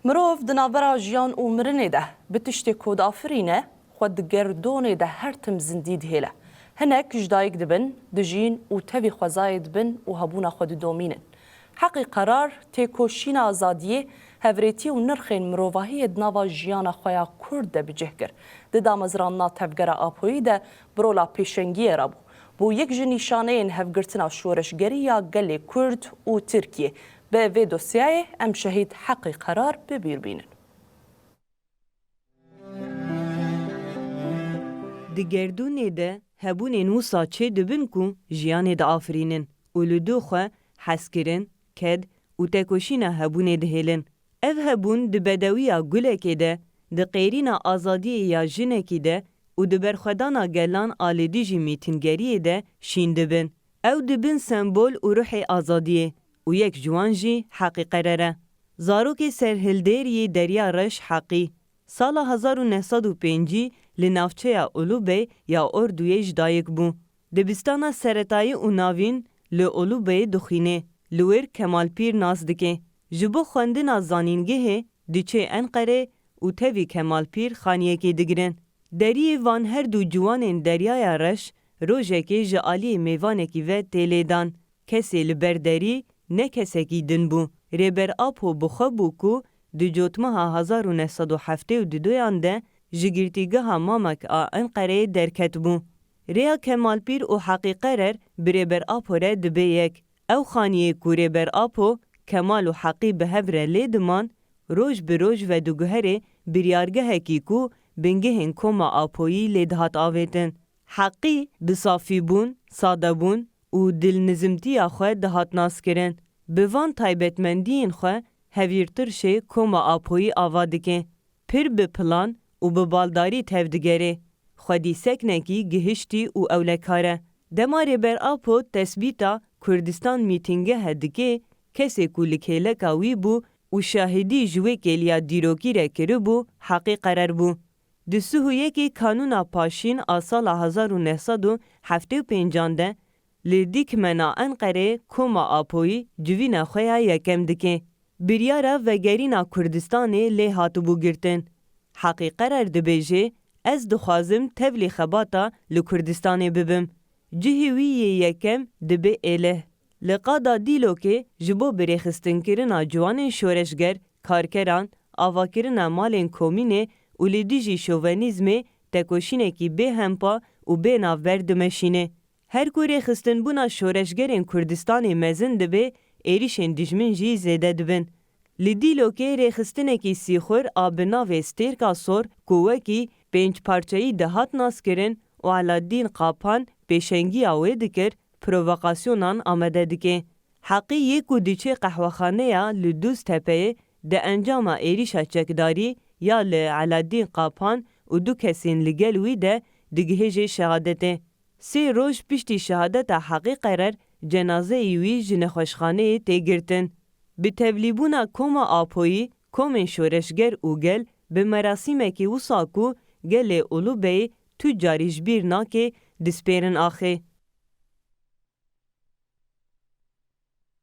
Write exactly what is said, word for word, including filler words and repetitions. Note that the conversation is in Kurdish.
Mirov di navbera jiyan û mirinê de bi tiştê ku diafirîne, xwe di gerdonê de her tim zindî dihêle. Hinek ji dayik dibin, dijîn û tevî xwezayê dibin û hebûna xwe didomînin. Heqî Qerar, têkoşîna azadiyê, hevrêtî û nirxên mirovahiyê di nava jiyana xwe ya Kurd de bi cih kir. Di damezrandina Tevgera Apoyî de bi rola pêşengiyê re bû. Bû yek ji nîşaneyên hevgirtina şoreşgerî ya gelê Kurd û Tirkiyê. Bi vê dosyayê em şehîd Heqî Qerar bi bîr bînin. Di gerdûnê de hebûnên wisa çê dibin ku jiyanê diafirînin û li dû xwe hezkirin, ked û tekoşîna hebûnê dihêlin. Ev hebûn di bedewiya gulekê de, di qêrîna azadiyê ya jinekî de û di berxwedana gelan a li dijî mîtingeriyê de şîn dibin. Ew dibin sembol û ruhê azadiyê û yek ji wan jî Heqî Qerer e. Zarokê serhildêr yê Derya Reş Heqî, sala hezar û neh sed û pêncî li navçeya Ulubey ya Orduyê ji dayik bû. Dibistana seretayî û navîn li Ulubeyê dixwînê. Li wir Kemal Pîr nas dike. Ji bo xwendina zanîngehê diçê Enqerê û tevî Kemal Pîr xaniyekê digirin. Deriyê van her du ciwanên Deryaya Reş rojekê ji aliyê mêvanekî ve tê lêdan. Kesê li ber derî ne kesekî din bû. Rêber Apo bi xwe bû ku di cotmeha hezar û neh sed û heftê û duyan de ji girtîgeha Mamak a Enqereyê derketibû. Rêya Kemal Pîr û Heqî Qerer bi Rêber Apo re dibe yek. Ew xaniyê ku Rêber Apo, Kemal û Heqî bi hev re lê diman, roj bi roj vediguherê biryargehekî ku bingehên Koma Apoyî lê dihat avêtin. Heqî bi safîbûn, sadebûn û dilnizimtiya xwe dihat naskirin. Bi van taybetmendiyên xwe hevîrtirşê Koma Apoyî ava dike. Pir bi plan û bi baldarî tevdigere. Xwedî seknekî gihiştî û ewlekar e. Dema Rêber Apo tesbîta Kurdistan mîtingehe dike, kesê ku li kêleka wî bû û şahidî ji wê kêliya dîrokî re kiribû, Heqî Qerer bû. Di sih û yekê Kanûna Paşîn a sala hezar û neh sed û heftê û pêncan de li dîkmena Enqerê Koma Apoyî civîna xwe ya yekem dike. Biryara vegerîna Kurdistanê lê hatibû girtin. Heqî Qerer dibêje, Ez dixwazim tevlî xebata li Kurdistanê bibim. Cihê wî yê yekem dibe êleh. Li qada Dîlokê ji bo birêxistinkirina ciwanên şoreşger, karkeran, avakirina malên komînê û li dijî şovenîzmê tekoşînekî bêhempa û bênavber dimeşîne. Her ku rêxistinbûna şoreşgerên Kurdistanê mezin dibe, êrîşên dijmin jî zêde dibin. Li Dîlokê rêxistinekî sîxur a bi navê Stêrka Sor ku wekî pênc parçeyî dihat naskirin û Eladdîn Qapan pêşengiya wê dikir, provokasyonan amade dike. Heqî yê ku diçe qehwexaneya li Dûztepeyê di encama êrîşa çekdarî ya li Eladdîn Qapan û du kesên li gel wî de digihêje şehadetê. Sê roj piştî şehadeta Heqî Qerer cenazeyê wî ji nexweşxaneyê tê girtin. Bi tevlîbûna Koma Apoyî, komên şoreşger û gel bi merasîmekî wisa ku gelê Ulubeyê tu carî ji bîr nake, dispêrin axê.